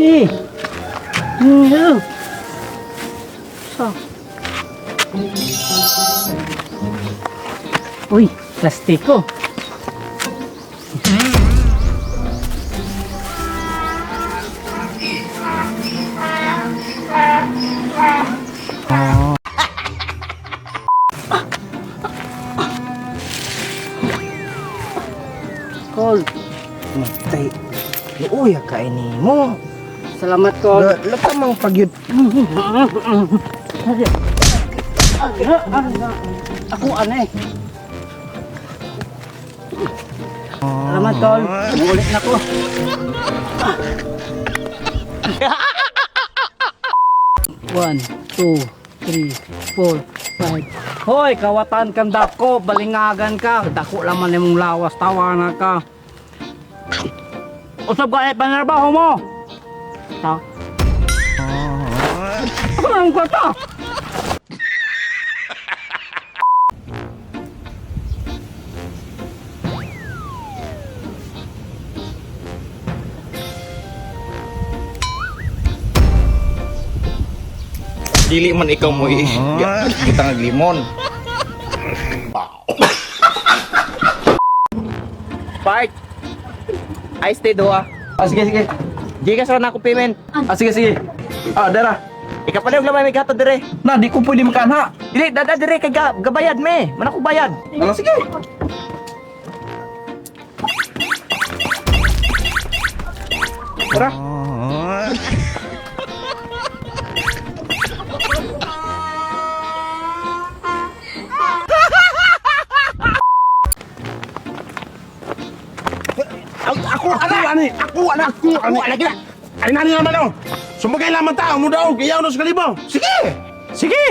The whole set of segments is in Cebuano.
Eh. So. Uy, plastiko. Call. Matay. Luoy ka ini mo. Salamat, Call. Lata mang pagyud. Ako ano eh. Salamat, Tol. Umuulit na ko. One, two, three, four, five. Hoy, kawatan kang dako, balingagan ka. Dako laman imong lawas, tawa na ka. Usab ka eh, panarbaho mo. Ta. Ang kwarta. Dili man ikaw mo i gitang limon. Part. Ice tea duha. Ah, sige, sige. Gikas ra na ako payment. Ah, sige, sige. Ah, dara. Ikaw lamay may gato dire. Na, di ko pwede makanha. Dili dada dire kay gabayad me. Man ako bayad. Ano, sige. Tara. Ako, ako, ani, ako, ani, ako, ani, lagi na. Ani nani naman oh. Sumagay lamang tao mo daw, iyaw na sa kalibo. Sige. Sige.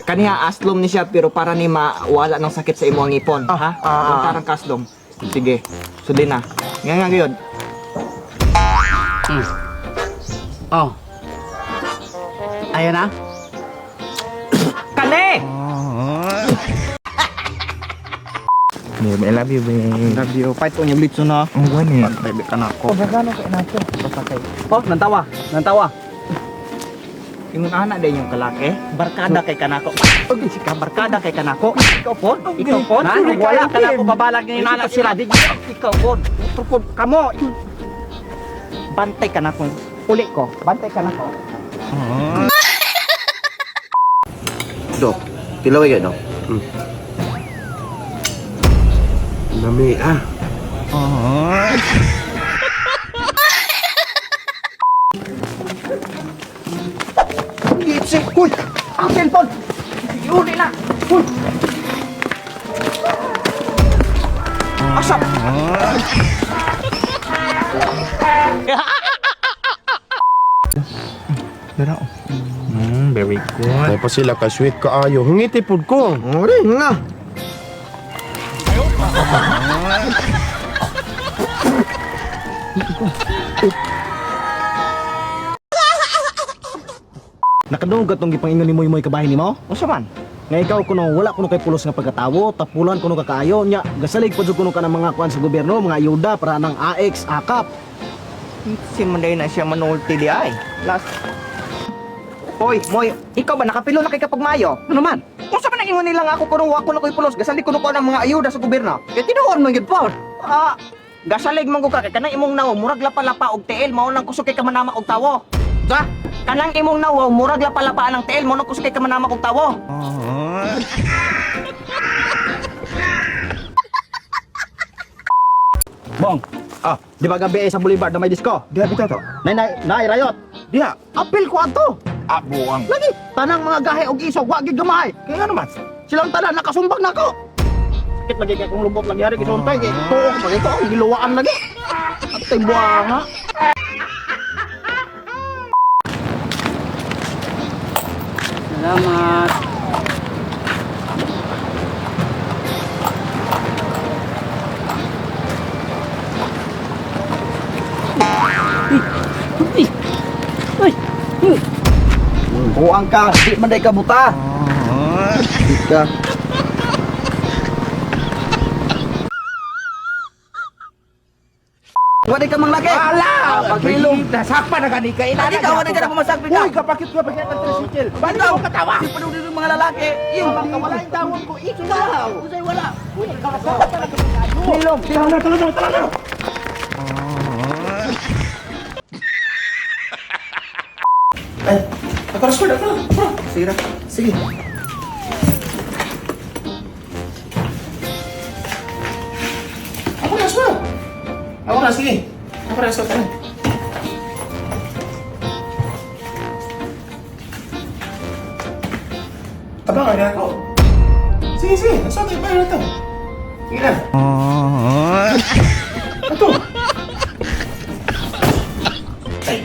Kaniya aslom ni siya pero para ni mawala ng sakit sa imong ngipon, ha? ah, ah. Parang kaslom. Sige. Sundin na. Nga nga gyud. Oh. Ayun na. Kani! Babe, I love you, babe. Love you. Fight on yung litso na. Ang gani. Pantay ka na ako. Oh, nantawa. Nantawa. Ingon ana day yung kalaki. Barkada kay kanako. Okay, sika barkada kay kanako. Ikaw po, ikaw po. Na, wala ka na ako babalag ni nana sila. Di Ikaw po. Trupod kamo. Bantay ka na ko. Uli ko. Bantay ka na ko. Dok, tilaway ka, Dok. Nami ah. Gitsi. Uy, ang cellphone. Uli na. Uy. Asa? Dara. Very good. Ay pa sila ka sweet kaayo. Hingiti pud ko. Ore, nga. Nakadungog atong gipangingon ni Moy Moy kabahin nimo? Unsa man? Nga ikaw kuno wala kuno kay pulos nga pagkatawo, tapulan kuno kakaayo nya, gasalig pa jud kuno ka ng mga kuan sa gobyerno, mga ayuda para nang AX, AKAP. Si Monday na siya manulti di ay. Last. Hoy, Moy, ikaw ba nakapilo na kay kapag Mayo? Ano man? Unsa man ang ingon nila nga ako kuno wa kuno koy pulos, gasalig kuno ko ng mga ayuda sa gobyerno. Kay tinuon man gyud po. Ah, gasalig man ko ka kay kanang imong nawo murag lapa-lapa og tiil mao nang kusog kay kamanama og tawo. Sa? Kanang imong nawo murag lapa-lapa ang tiil mao nang kusog kay kamanama og tawo. Bong. Ah, di ba gabi eh, sa Boulevard na may disco? Diha bitaw to. Nay nay nay rayot. Diha. Apil ko ato. Ah, buang. Lagi tanang mga gahe og isog wa gid gamay. Kaya nga naman. Silang tanan nakasumbag nako. Sakit lagi kay kung lubot lagi hari kisuntay kay tuok pag ito ang giluwaan lagi. Atay buanga. Salamat. Uy! Uy! Uy! Kuang ka, di man day ka buta. Di ka. Wala ka mang laki. Wala! Paghilom. Nasakpan na gani kay Lagi ka, wala ka na pumasakit ka. Uy, kapakit ko pagkat ang tricycle. Balik ko katawa. Di pa yung mga lalaki. Yung Wala yung tawon ko. Ikaw. Usay wala. Hilom. Tara na, tara na, tara na. Ay, ako na score, ako na. Sige na. Sige. Ako na score. Ako na, sige. Ako na score, tara. Tabang ka na ako. Sige, sige. Nasa tayo pa na to. Sige na. Ito. Ay,